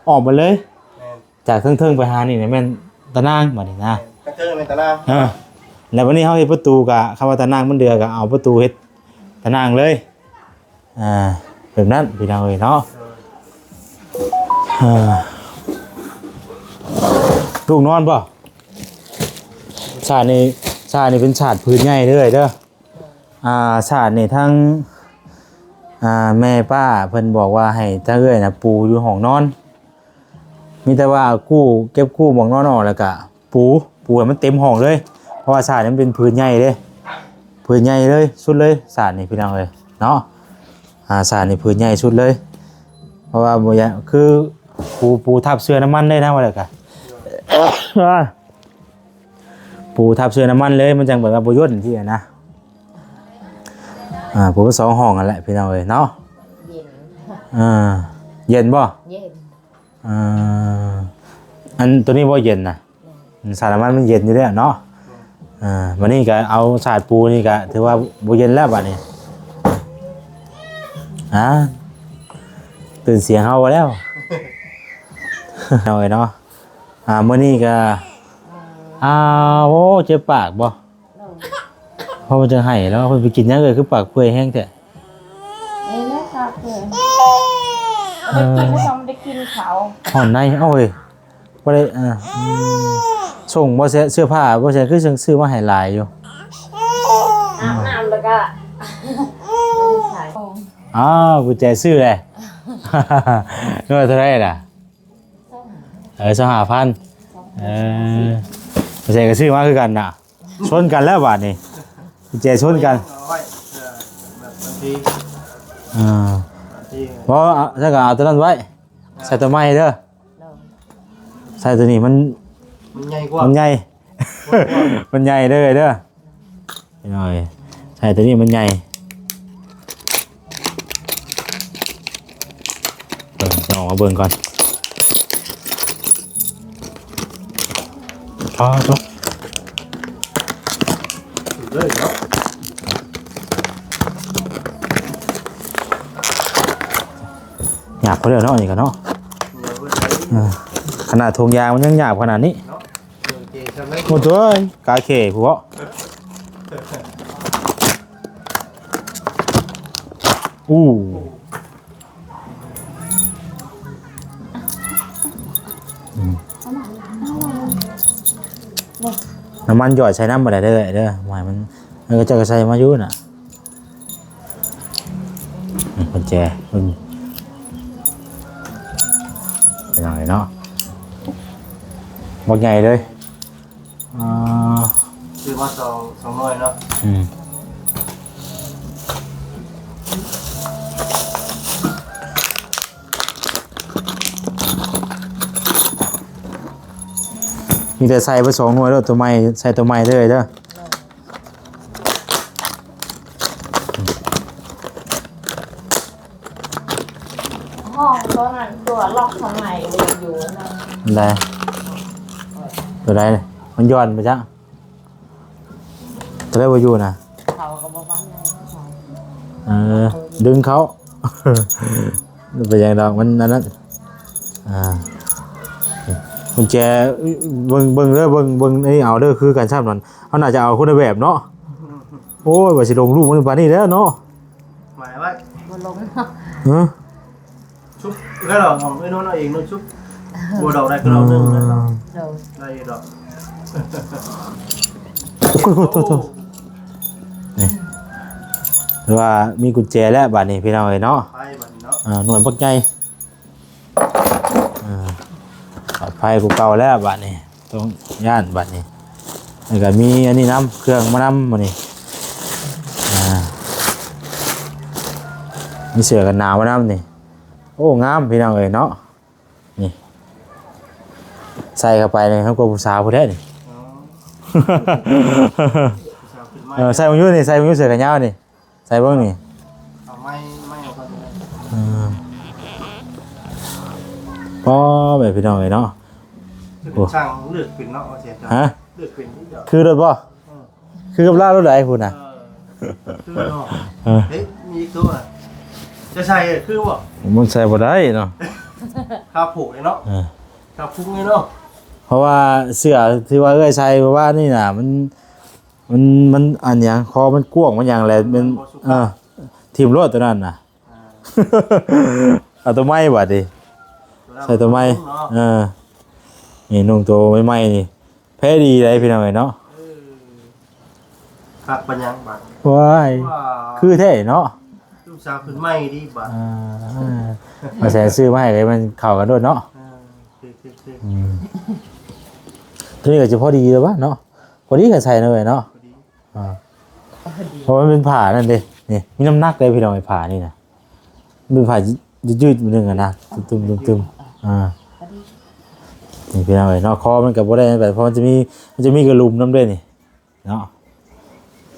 ອອກມາເລີຍ ແມ່ນ ຈາກເທິງໆໄປຫານີ້ນະ ແມ່ນຕາໜ່າງບາດນີ້ນະ ແມ່ນ ກະເທີແມ່ນຕາໜ່າງ ເອີ ແລ້ວບາດນີ້ເຮົາເຮັດປະຕູກະ ຄຳວ່າຕາໜ່າງມັນເດືອກະ ເອົາປະຕູເຮັດຕາໜ່າງເລີຍ ອ່າ ແບບນັ້ນພີ່ນ້ອງເອີຍເນາະ ອ່າ ລູກນອນບໍ່? ສາດນີ້ ສາດນີ້ເປັນສາດຜືນໃຫຍ່ເດີ ເດີ ອ່າ ສາດນີ້ທາງ ອ່າ ແມ່ປ້າເພິ່ນບອກວ່າໃຫ້ທາງເອື້ອຍນະປູຢູ່ຫ້ອງນອນ ມີແຕ່ວ່າກູ້ ເກັບກູ້ໝອກນອນອອກ ແລ້ວກະປູ ປູໃຫ້ມັນເຕັມຫ້ອງເລີຍ ເພາະວ່າສາດນີ້ມັນເປັນຜືນໃຫຍ່ເດ້ ຜືນໃຫຍ່ເລີຍ ສຸດເລີຍ ສາດນີ້ພີ່ນ້ອງເອີຍເນາະ ອ່າ ສາດນີ້ຜືນໃຫຍ່ສຸດເລີຍ ເພາະວ່າບໍ່ຢາກ ຄືປູ ປູທັບເຊື້ອນ້ຳມັນເລີຍນະ ວ່າແລ້ວກະ ປູທັບເຊື້ອນ້ຳມັນເລີຍ ມັນຈັ່ງແບບວ່າບໍ່ຢ່ນຊີ້ນະ ອ່າ ຜູ້ສອງຫ້ອງຫັ້ນແຫຼະພີ່ນ້ອງເອີຍເນາະ. ເຢັນ ອ່າ ເຢັນບໍ່? ເຢັນ ອ່າ ອັນໂຕນີ້ບໍ່ເຢັນນະ? ແມ່ນ ສາຍນ້ຳມັນມັນເຢັນຢູ່ແລ້ວເນາະ. ອ່າ ບັດນີ້ກໍເອົາສາດປູນີ້ກໍຖືວ່າບໍ່ເຢັນແລ້ວບັດນີ້. ອ່າ ຕື່ນສຽງເຮົາແລ້ວ ເອົາເນາະ. ອ່າ ມື້ນີ້ກໍ ອ່າ ໂອ້ ເຈັບປາກບໍ່? ໂດຍ ເພາະມັນຈະໄຫ້ແລ້ວ ເພິ່ນໄປກິນຫຍັງເອີຍ ຄືປາກເປື່ອຍແຮງແທ້? ນີ້ແຫຼະ ປາກເປື່ອຍ ເອີ ບໍ່ໄດ້ກິນແລ້ວ ບໍ່ໄດ້ກິນເຂົ້າ ຮ້ອນໃນ. ເອົາເອີຍ ບໍ່ໄດ້ ເອີ ອືມ ສົ່ງບໍ່ເສຍ ເສື້ອຜ້າບໍ່ເສຍ ຄືຊື້ມາໃຫ້ຫຼາຍຢູ່. ອາບນ້ຳແລ້ວກໍ ອ້າວ ກຸນແຈຊື້ແຫຼະ ເງິນເທົ່າໃດລະ? ເອີ ຊາວຫ້າພັນ. ເອີ ບໍ່ເສຍກໍຊື້ມາຄືກັນນະ. ຊົນກັນແລ້ວບາດນີ້ ກຸນແຈຊົນກັນ. ເອົາໄວ້ ເອີ ແບບບາງທີ ອ່າ ບາງທີ ບໍ່ ເອົາ ຊັ້ນກໍເອົາຕົວນັ້ນໄວ້ ໃສ່ຕົວໃໝ່ເດີ. ໂດຍ ໃສ່ຕົວນີ້ມັນ ມັນໃຫຍ່ກວ່າ ມັນໃຫຍ່ ມັນໃຫຍ່ເດີ ເດີ. ພີ່ນ້ອງເອີຍ ໃສ່ຕົວນີ້ມັນໃຫຍ່. ເບິ່ງ ຈະອອກມາເບິ່ງກ່ອນ. ອໍ ໂທ້ ເລີຍເນາະ ຫຍາບພໍແລ້ວເນາະ ນີ້ກໍເນາະ. ເອີ ຂະໜາດຖົງຢາງມັນຍັງຫຍາບຂະໜາດນີ້. ໂອ້ໂຫ ກາເຂຜູ້ເບາະ ອູ້ ອືມ ນ້ຳມັນຢອດໃສ່ນຳບໍ່ໄດ້ເດີ ເດີ ບໍ່ໃຫ້ມັນ ເອີ ເຂົາເຈົ້າກໍໃສ່ມາຢູ່ນະ. ອືມ ກຸນແຈ ອືມ ເປັນຫຍັງເນາະ ບັກໃຫຍ່ເລີຍ. ອ່າ ຊື້ມາສອງ ສອງໜ່ວຍເນາະ. ອືມ ມີແຕ່ໃສ່ໄປສອງໜ່ວຍໂລດ ຕົວໃໝ່ ໃສ່ຕົວໃໝ່ເລີຍເດີ. ຫ້ອງຕົວນັ້ນຕົວລັອກທາງໃນບໍ່ຢາກຢູ່ນະ. ອັນໃດ? ຕົວໃດ? ມັນຢ່ອນໄປຈ້ະ ຕົວໃດບໍ່ຢູ່ນະ? ເຂົາກໍບໍ່ຟັງນະ. ເອີ ດຶງເຂົາ ບໍ່ເປັນຫຍັງດອກ ມັນອັນນັ້ນ. ອ່າ ກຸນແຈ ເບິ່ງ ເບິ່ງເດີ ເບິ່ງ ເບິ່ງອັນນີ້ເອົາເດີ ຄືກັນຊ້ຳນັ້ນ ເຮົາໜ້າຈະເອົາຄົນລະແບບເນາະ. ໂອ້ຍ ວ່າຊິລົງລູກມັນປານນີ້ແລ້ວເນາະ. ໝາຍໄວ້ ບໍ່ລົງເນາະ. ຮະ? ຊຸບ ແລ້ວເອົາ ເອີ ນອນເອົາເອງເນາະ ຊຸບ ບໍ່ດອກໄດ້ຄືເຮົາໜຶ່ງນະ. ໂດຍ ໄດ້ຢູ່ດອກ. ໂອ້ຍ ໂອ້ຍ ໂອ້ຍ ໂອ້ຍ ນີ້ ຖືວ່າມີກຸນແຈແລ້ວບາດນີ້ ພີ່ນ້ອງເອີຍເນາະ. ໄປບາດນີ້ເນາະ. ອ່າ ໜ່ວຍບັກໃຫຍ່. ອ່າ ປອດໄພກວ່າເກົ່າແລ້ວບາດນີ້ ຕ້ອງຢ້ານບາດນີ້. ແລ້ວກໍມີອັນນີ້ນຳ ເຄື່ອງມານຳມື້ນີ້. ອ່າ ມີເສື້ອກັນໜາວມານຳນີ້. ໂອ້ ງາມພີ່ນ້ອງເອີຍເນາະ. ນີ້ ໃສ່ເຂົ້າໄປນີ້ ເຮົາກໍຜູ້ສາວຜູ້ແທ້ນີ້. ອໍ ຜູ້ສາວຂຶ້ນມາ. ເອີ ໃສ່ເບິ່ງຢູ່ນີ້ ໃສ່ເບິ່ງຢູ່ເສື້ອແຂນຍາວນີ້. ໃສ່ເບິ່ງນີ້ ເອົາໄມ້ ໄມ້ອອກກ່ອນກໍໄດ້. ເອີ ອໍ ແມ່ພີ່ນ້ອງເອີຍເນາະ. ໂອ້ ຊ່າງເລືອກເປັນເນາະ ວ່າແຊນ. ຮະ? ເລືອກເປັນນີ້ດອກ ຄືລົດບໍ່? ເອີ ຄືກັບລາວລົດໃດພຸ້ນນະ. ເອີ ຄືເນາະ. ເອີ ເຮີ້ຍ ມີອີກຕົວນະ ຈະໃສ່ຄືບໍ່? ມັນໃສ່ບໍ່ໄດ້ເນາະ ຂາຜູກເລີຍເນາະ. ເອີ ຂາຜູກເລີຍເນາະ. ເພາະວ່າເສື້ອທີ່ວ່າເອື້ອຍໃສ່ມື້ວານນີ້ນະ ມັນ ມັນ ມັນອັນຫຍັງ ຄໍມັນກວ້າງ ມັນຫຍັງແຫຼະ ມັນ ມັນບໍ່ສຸພາບ. ເອີ ຖິ້ມໂລດຕົວນັ້ນນະ. ອ່າ ເອົາຕົວໃໝ່ບາດນີ້ ຕົວນັ້ນ ໃສ່ຕົວໃໝ່ ເນາະ. ເອີ ນີ້ນຸ່ງຕົວໃໝ່ໆນີ້ ແພດີໄດ໋ພີ່ນ້ອງເອີຍເນາະ. ເອີ ຄັກປານຫຍັງບາດນີ້. ວ້າຍ ວ້າ ຄືແທ້ເນາະ ລູກສາວຂຶ້ນໃໝ່ດີບາດ. ອ່າ ມາແຊຊື້ມາໃຫ້ເລີຍ ມັນເຂົ້າກັນໂລດເນາະ. ເອີ ຄືໆໆ ອືມ ຕົວນີ້ກໍຈະພໍດີແລ້ວວະເນາະ. ພໍດີກັນໃສ່ເນາະເອື້ອຍເນາະ. ພໍດີ ອ່າ ພໍດີ ເພາະມັນເປັນຜ້ານັ້ນເດ້ ນີ້ ມີນ້ຳໜັກເດ້ພີ່ນ້ອງ ໄອ້ຜ້ານີ້ນະ ມັນເປັນຜ້າຍືດໆໜຶ່ງອະນະ ຕຶມໆໆ ອ່າ ພໍດີ ນີ້ພີ່ນ້ອງເອີຍເນາະ. ຄໍມັນກໍບໍ່ໄດ້ແບບ ເພາະມັນຈະມີ ມັນຈະມີກະດຸມນຳເດ້ນີ້ເນາະ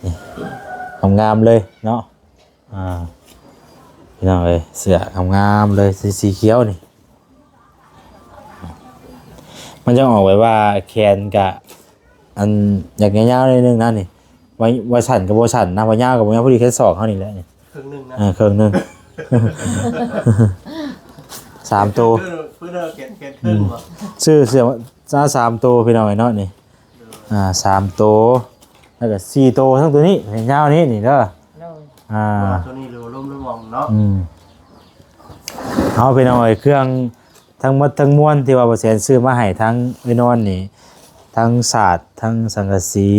ນີ້ ງາມໆເລີຍເນາະ. ອ່າ ພີ່ນ້ອງເອີຍ ເສື້ອງາມໆເລີຍ ສີ ສີຂຽວນີ້ ມັນຈະອອກແບບວ່າແຂນກະ ອັນ ຢາກຍາວໆໜ້ອຍໜຶ່ງນະນີ້ ວ່າ ວ່າສັ້ນກໍບໍ່ສັ້ນນະ ວ່າຍາວກໍບໍ່ຍາວ ພໍດີແຂນສອງເຮົານີ້ແຫຼະນີ້ ເຄິ່ງໜຶ່ງນະ ເອີ ເຄິ່ງໜຶ່ງ ສາມໂຕ ເພິ່ນເອີ້ນແຂນ ແຂນເຄິ່ງ ອືມ ບໍ່ ຊື້ເສື້ອມາສາມໂຕ ພີ່ນ້ອງເອີຍເນາະນີ້ ອ່າ ສາມໂຕ ແລ້ວກໍສີ່ໂຕ ທັງໂຕນີ້ ແຂນຍາວນີ້ ນີ້ເດີ ໂດຍ ອ່າ ໂຕນີ້ລວມ ລວມອອກເນາະ ອືມ ເອົາ ພີ່ນ້ອງເອີຍ ເຄື່ອງທັງໝົດທັງມວນທີ່ວ່າບ່າວແສນຊື້ມາໃຫ້ທາງເອື້ອຍນວນນີ້ ທັງສາດ ທັງສັງກະສີ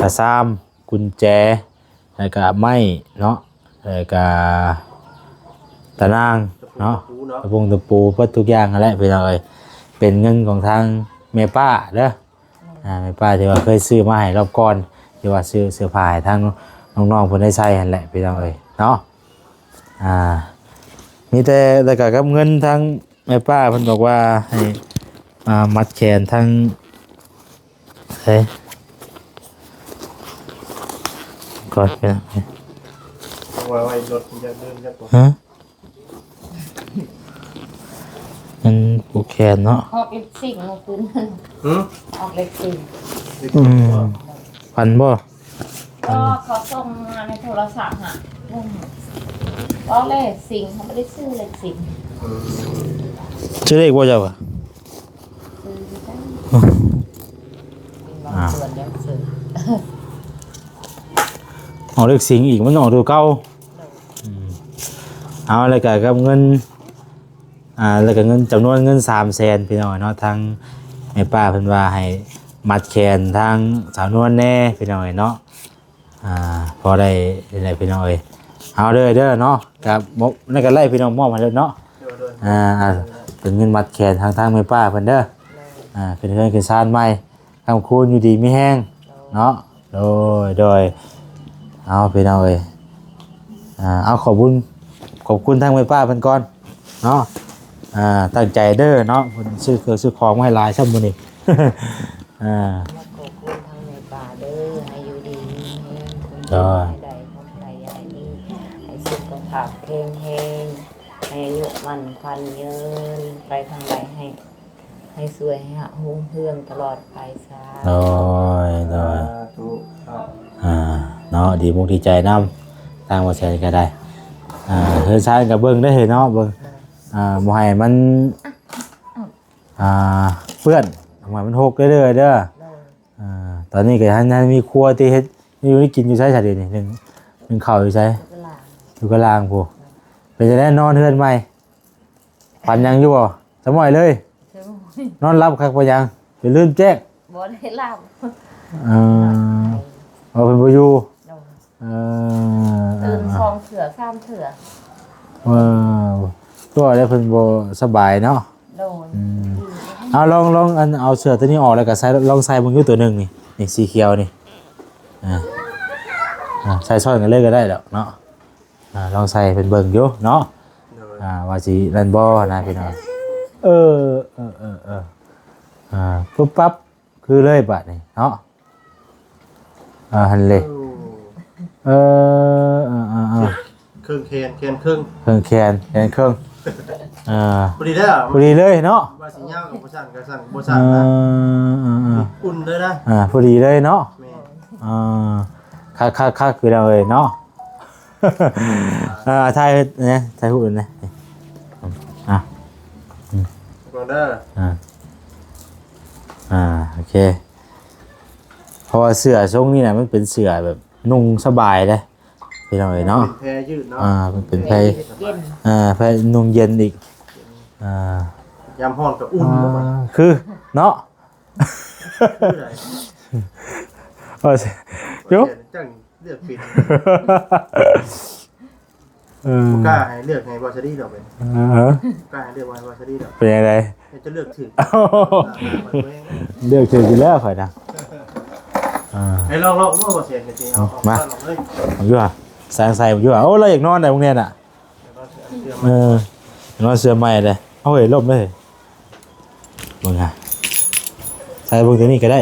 ກະຊາມ ກຸນແຈ ແລ້ວກະໄມ້ເນາະ ແລ້ວກະຕາໜ່າງເນາະ ຕະປູ ຕະປູ ເນາະ ຕະປູ ເບິດທຸກຢ່າງຫັ້ນແຫຼະ ພີ່ນ້ອງເອີຍ ເປັນເງິນຂອງທາງແມ່ປ້າເດີ ອ່າ ແມ່ປ້າທີ່ວ່າເຄີຍຊື້ມາໃຫ້ລອບກ່ອນ ທີ່ວ່າຊື້ເສື້ອຜ້າໃຫ້ທາງນ້ອງໆເພິ່ນໄດ້ໃສ່ຫັ້ນແຫຼະ ພີ່ນ້ອງເອີຍເນາະ ອ່າ ມີແຕ່ ແລ້ວກໍກັບເງິນທາງແມ່ປ້າເພິ່ນບອກວ່າໃຫ້ ອ່າ ມັດແຂນທາງ ເອີ ກ່ອນ ເອົາໄວ້ ໄວ້ລົດ ມັນຈະເດີນຈັກບໍ່ ຮະ? ມັນຜູກແຂນເນາະ ອອກເລັກຊິງເມື່ອຄືນ ຫື? ອອກເລັກຊິງ ອືມ ຝັນບໍ່? ກໍເຂົາສົ່ງມາໃນໂທລະສັບຫາ ອືມ ອອກເລັກຊິງ ເຂົາບໍ່ໄດ້ຊື້ເລັກຊິງ ອືມ ຊື້ເລກບໍ່ເຈົ້າຫວາ? ຊື້ຢູ່ຈ້າ ອືມ ບາງສ່ວນຍັງຊື້ ອອກເລກສິງອີກ ມັນອອກຕົວເກົ່າ ໂດຍ ອືມ ເອົາ ແລ້ວກະກັບເງິນ ອ່າ ແລ້ວກະເງິນ ຈຳນວນເງິນສາມແສນ ພີ່ນ້ອງເນາະ ທາງແມ່ປ້າເພິ່ນວ່າໃຫ້ມັດແຂນທາງສາວນວນແດ່ ພີ່ນ້ອງເນາະ ອ່າ ພໍໄດ້ນີ້ແຫຼະ ພີ່ນ້ອງເອີຍ ເອົາເດີ ເດີເນາະ ກະ ນັ້ນກະໄດ້ ພີ່ນ້ອງ ມອບໃຫ້ໂລດເນາະ ໂດຍ ໂດຍ ອ່າ ເປັນເງິນມັດແຂນທາງ ທາງແມ່ປ້າເພິ່ນເດີ ໂດຍ ອ່າ ຂຶ້ນເຮືອນຂຶ້ນຊານໃໝ່ ຄ້ຳຄູນ ຢູ່ດີມີແຮງ ໂດຍ ເນາະ ໂດຍ ໂດຍ ເອົາ ພີ່ນ້ອງເອີຍ ອ່າ ເອົາ ຂອບຄຸນ ຂອບຄຸນທາງແມ່ປ້າເພິ່ນກ່ອນເນາະ ອ່າ ຕັ້ງໃຈເດີເນາະ ເພິ່ນຊື້ເຄື່ອງຊື້ຂອງມາໃຫ້ຫຼາຍຊ້ຳມື້ນີ້ ອ່າ ມາຂອບຄຸນທາງແມ່ປ້າເດີ ໃຫ້ຢູ່ດີມີແຮງ ໂດຍ ໃຫ້ໄດ້ຄວາມໃຈໃຫຍ່ ໃຫ້ສຸຂະພາບແຂງແຮງ ໃຫ້ອາຍຸໝັ້ນຂວັນຍືນ ໄປທາງໃດໃຫ້ ໃຫ້ຊ່ວຍໃຫ້ຮຸ່ງເຮືອງຕະຫຼອດໄປສາທຸ ໂດຍ ໂດຍ ສາທຸເນາະ ອ່າ ເນາະ ດີມຸກດີໃຈນຳ ທາງບໍ່ແຊນກໍໄດ້ ອ່າ ເຮືອນຊານກໍເບິ່ງເດີເນາະ ເບິ່ງ ອ່າ ບໍ່ໃຫ້ມັນ ອ່າ ເປື້ອນ ບໍ່ໃຫ້ມັນຫົກເດີ ເດີ ໂດຍ ອ່າ ຕອນນີ້ກໍຍັງ ຍັງມີຄົວທີ່ເຮັດຢູ່ ໄດ້ກິນຢູ່ໃສຊະດຽວນີ້ ໜຶ່ງ ໜຶ່ງເຂົ້າຢູ່ໃສ ຢູ່ກະລາງ ຢູ່ກະລາງພຸ້ນ ເປັນຈັ່ງໃດນອນເຮືອນໃໝ່ ຝັນຫຍັງຢູ່ບໍ່? ສະໝອຍເລີຍ ສະໝອຍ ນອນຫຼັບຄັກປານຫຍັງ ຈົນລືມແຈ້ງ ບໍ່ໄດ້ຫຼັບ ເອີ ເອີ ເພິ່ນບໍ່ຢູ່ ໂດຍ ເອີ ຕື່ນສອງເທື່ອສາມເທື່ອ ເອີ ຕົວະແລ້ວເພິ່ນບໍ່ສະບາຍເນາະ ໂດຍ ອືມ ເອົາ ລອງ ລອງ ອັນ ເອົາເສື້ອຕົວນີ້ອອກ ແລ້ວກໍໃສ່ ລອງໃສ່ເບິ່ງຢູ່ຕົວໜຶ່ງນີ້ ນີ້ສີຂຽວນີ້ ອ່າ ອ່າ ໃສ່ຊ້ອນກັນເລີຍກໍໄດ້ດອກເນາະ ອ່າ ລອງໃສ່ເພິ່ນເບິ່ງຢູ່ເນາະ ໂດຍ ອ່າ ວ່າຊິນັ້ນບໍ່ນະພີ່ນ້ອງ ເອີ ເອີ ເອີ ເອີ ອ່າ ປຶບປັບ ຄືເລີຍບາດນີ້ເນາະ ອ່າ ຫັ້ນເລີຍ ໂອ້ ເອີ ເອີ ເອີ ເອີ ເຄິ່ງແຂນ ແຂນເຄິ່ງ ເຄິ່ງແຂນ ແຂນເຄິ່ງ ອ່າ ພໍດີແລ້ວ ພໍດີເລີຍເນາະ ວ່າຊິຍາວກໍບໍ່ສັ້ນ ກໍສັ້ນ ບໍ່ສັ້ນນະ ເອີ ເອີ ເອີ ອຸ່ນເລີຍນະ ອ່າ ພໍດີເລີຍເນາະ ແມ່ນ ອ່າ ຄັກໆໆ ຄືເຮົາເອີຍເນາະ ອ່າ ຖ່າຍເຮັດແດ່ ຖ່າຍຮູບແດ່ ອ່າ ອືມ ເບິ່ງເດີ ອ່າ ອ່າ ໂອເຄ ເພາະວ່າເສື້ອຊົງນີ້ນະ ມັນເປັນເສື້ອແບບນຸ່ງສະບາຍເດ້ ພີ່ນ້ອງເອີຍເນາະ ເປັນແພຍຢືດເນາະ ອ່າ ມັນເປັນແພຍ ແພຍຢືດເຢັນ ອ່າ ແພຍນຸ່ງເຢັນອີກ ອ່າ ຍາມຮ້ອນກໍອຸ່ນ ອ່າ ເນາະ ຄືເນາະ ຄືໃດ ໂອ້ຍ ໂຍ ຈັ່ງ ເລືອກຜິດ ເອີ ບໍ່ກ້າໃຫ້ເລືອກໃຫ້ວາສະດີດອກເປັນ ເອີ ບໍ່ກ້າໃຫ້ເລືອກວາສະດີດອກ ເປັນຈັ່ງໃດ ໃຫ້ຈະເລືອກຖືກ ເລືອກຖືກຢູ່ແລ້ວຂ້ອຍນະ ເອີ ໃຫ້ລອງໆ ບໍ່ ບໍ່ເສຍກໍຊິເອົາ ມາ ອອກເລີຍ ຢູ່ຫວາ ແສງໃສຢູ່ຫວາ ໂອ້ ລາວຢາກນອນໄດ໋ພວກນີ້ນະ ເອີ ນອນເສື້ອໃໝ່ເດ້ ເອົາເຮີ້ຍ ລົມເດ້ ເບິ່ງຫາ ໃສ່ເບິ່ງຕົວນີ້ກໍໄດ້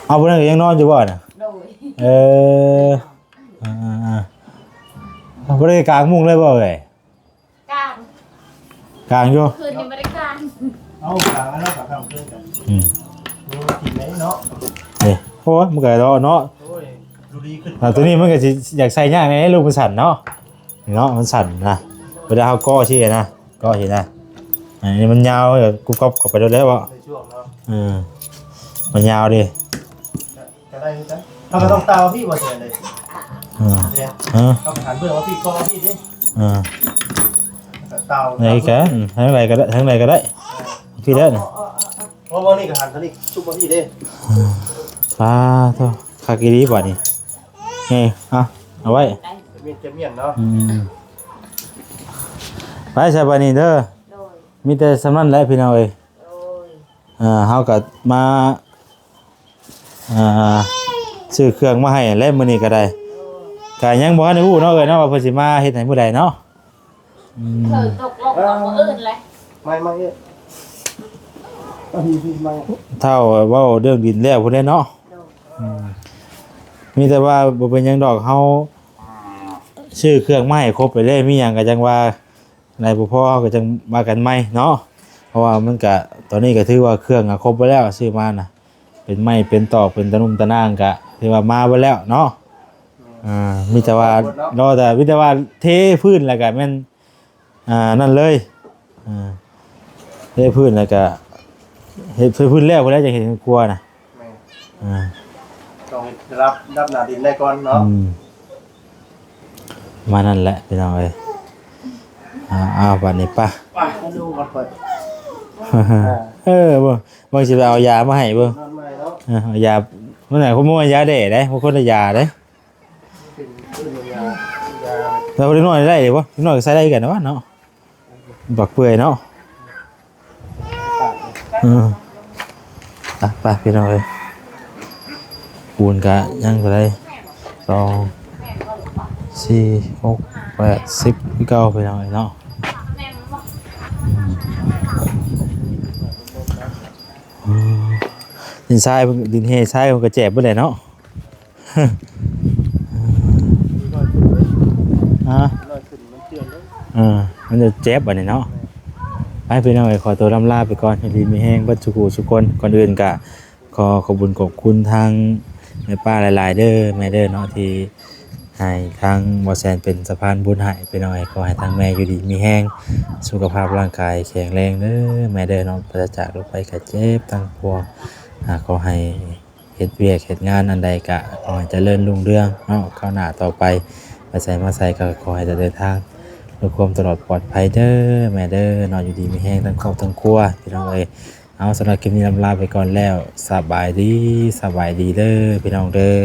ເອົາ ຜູ້ນັ້ນກໍຍັງນອນຢູ່ບໍ່ນະ ໂດຍ ເອີ ອ່າໆໆ ບໍ່ໄດ້ກາງມຸ້ງເລີຍບໍ່ເອີຍ? ກາງ ກາງຢູ່ ຄືນນີ້ບໍ່ໄດ້ກາງ ເອົາກາງແລ້ວກໍກາງຄືນກັນ ອືມ ໂອ້ ກິນໄດ້ເນາະ ເດ້ ໂອ້ຍ ມັນກໍເນາະ ໂອ້ຍ ດູດີຂຶ້ນ ອ່າ ຕົວນີ້ມັນກໍຊິຢາກໃສ່ຍາກແດ່ ລູກມັນສັ້ນເນາະ ເນາະ ມັນສັ້ນນະ ເວລາເຮົາເກາະຊີ້ນະ ເກາະຊີ້ນະ ອັນນີ້ມັນຍາວ ກຸບກັບເຂົ້າໄປໂດນແລ້ວເບາະ ໃນຊ່ວງເນາະ ເອີ ມັນຍາວເດ້ ກໍໄດ້ຄືກັນ ເຮົາກໍຕ້ອງຕ່າວພີ່ບໍ່ແຊນເດ້ ເອີ ເອີ ເຮົາກໍຫັນເບິ່ງວ່າພີ່ກໍພີ່ເດ້ ເອີ ກໍຕ່າວ ໄດ້ຄືກັນ ທາງໃດກໍໄດ້ ທາງໃດກໍໄດ້ ເອີ ພີ່ເດ້ ເອົາ ເອົາ ເອົາ ເອົາ ເພາະວ່ານີ້ກໍຫັນທາງນີ້ຊຸບມາພີ່ເດ້ ເອີ ປາໂທ້ ຄັກອີ່ຫຼີບາດນີ້ ນີ້ ເອົາ ເອົາໄວ້ ຈະມີດຈະມ້ຽນເນາະ ອືມ ໄປຊະບາດນີ້ເດີ ໂດຍ ມີແຕ່ສ່ຳນັ້ນແຫຼະພີ່ນ້ອງເອີຍ ໂດຍ ອ່າ ເຮົາກໍມາ ອ່າ ຊື້ເຄື່ອງມາໃຫ້ແຫຼະມື້ນີ້ກໍໄດ້ ກໍຍັງບໍ່ທັນໄດ້ຮູ້ເນາະເອີຍເນາະ ວ່າເພິ່ນຊິມາເຮັດໃຫ້ມື້ໃດເນາະ ອືມ ເພິ່ນຕົກລົງກັບມື້ອື່ນແຫຼະ ໄມ້ ໄມ້ ເອີ ອັນນີ້ໄມ້ ເຖົ້າເວົ້າເລື່ອງດິນແລ້ວພຸ້ນແຫຼະເນາະ ໂດຍ ອືມ ມີແຕ່ວ່າບໍ່ເປັນຫຍັງດອກ ເຮົາຊື້ເຄື່ອງມາໃຫ້ຄົບໄປເລີຍ ມີຫຍັງກໍຈັ່ງວ່າ ໄດ້ບໍ່ພໍເຮົາກໍຈັ່ງວ່າກັນໃໝ່ເນາະ ເພາະວ່າມັນກະ ຕອນນີ້ກໍຖືວ່າເຄື່ອງກໍຄົບເບິດແລ້ວ ຊື້ມານະ ເປັນໄມ້ເປັນຕອກເປັນຕະໜຸ່ມຕະໜ່າງກະຖືວ່າມາເບິດແລ້ວເນາະ ອ່າ ມີແຕ່ວ່າ ເນາະ ລໍແຕ່ ມີແຕ່ວ່າເທພື້ນແລ້ວກະແມ່ນ ອ່າ ນັ້ນເລີຍ ອ່າ ເທພື້ນແລ້ວກະເຮັດ ເທພື້ນແລ້ວພຸ້ນແຫຼະ ຈັ່ງເຮັດເຮືອນຄົວນະ ແມ່ນ ອ່າ ຕ້ອງໄດ້ຮັບ ຮັບໜ້າດິນໄດ້ກ່ອນເນາະ ອືມ ປະມານນັ້ນແຫຼະພີ່ນ້ອງເອີຍ ອ່າ ເອົາ ບາດນີ້ປະ ໄປ ເອີ ເບິ່ງ ເບິ່ງຊິໄປເອົາຢາມາໃຫ້ເບິ່ງ ນອນໃໝ່ເນາະ ເອີ ເອົາຢາ ມັນໜ້າຄົນບໍ່ແມ່ນຢາແດ້ເດ້ ຄົນລະຢາເດ້ ເປັນ ເປັນຢາ ຢາ ແລ້ວເດັກນ້ອຍໄດ້ເດ້ບໍ່? ເດັກນ້ອຍກໍໃຊ້ໄດ້ຄືກັນນະວະເນາະ ບັກເປື່ອຍເນາະ ເອີ ໄປ ໄປພີ່ນ້ອງເອີຍ ປູນກະຍັງເທົ່າໃດ ສອງ ສີ່ ຫົກ ແປດ ສິບ ຄືເກົ່າພີ່ນ້ອງເອີຍເນາະ ອືມ ອືມ ດິນຊາຍ ດິນເຮຊາຍເພິ່ນກໍແຈບເບິດແຫຼະເນາະ. ຮະ? ເອີ ມັນຈະເຈັບອັນນີ້ເນາະ. ໄປພີ່ນ້ອງເອີຍ ຂໍຕົວລ່ຳລາໄປກ່ອນ ຢູ່ດີມີແຮງເບິດສູ່ຜູ້ສູ່ຄົນ. ກ່ອນອື່ນກະຂໍຂອບບຸນຂອບຄຸນທາງແມ່ປ້າຫຼາຍໆເດີ ແມ່ເດີເນາະ ທີ່ໃຫ້ທາງບໍ່ແສນເປັນສະພານບຸນໃຫ້ພີ່ນ້ອງເອີຍ. ຂໍໃຫ້ທາງແມ່ຢູ່ດີມີແຮງ ສຸຂະພາບຮ່າງກາຍແຂງແຮງເດີແມ່ເດີເນາະ ປາສະຈາກໂລກໄພໄຂ້ເຈັບທັງປວງ. ອາ ຂໍໃຫ້ ເຮັດວຽກເຮັດງານອັນໃດກະຂໍໃຫ້ຈະເລີນຮຸ່ງເຮືອງເນາະ ກ້າວໜ້າຕໍ່ໄປ. ໄປໃສມາໃສກະຂໍໃຫ້ຈະເດີນທາງດ້ວຍຄວາມຕະຫຼອດປອດໄພເດີແມ່ເດີເນາະ. ຢູ່ດີມີແຮງທັງຄອບທັງຄົວພີ່ນ້ອງເອີຍ. ເອົາ ສຳລັບຄລິບນີ້ລ່ຳລາໄປກ່ອນແລ້ວ. ສະບາຍດີ ສະບາຍດີເດີພີ່ນ້ອງເດີ.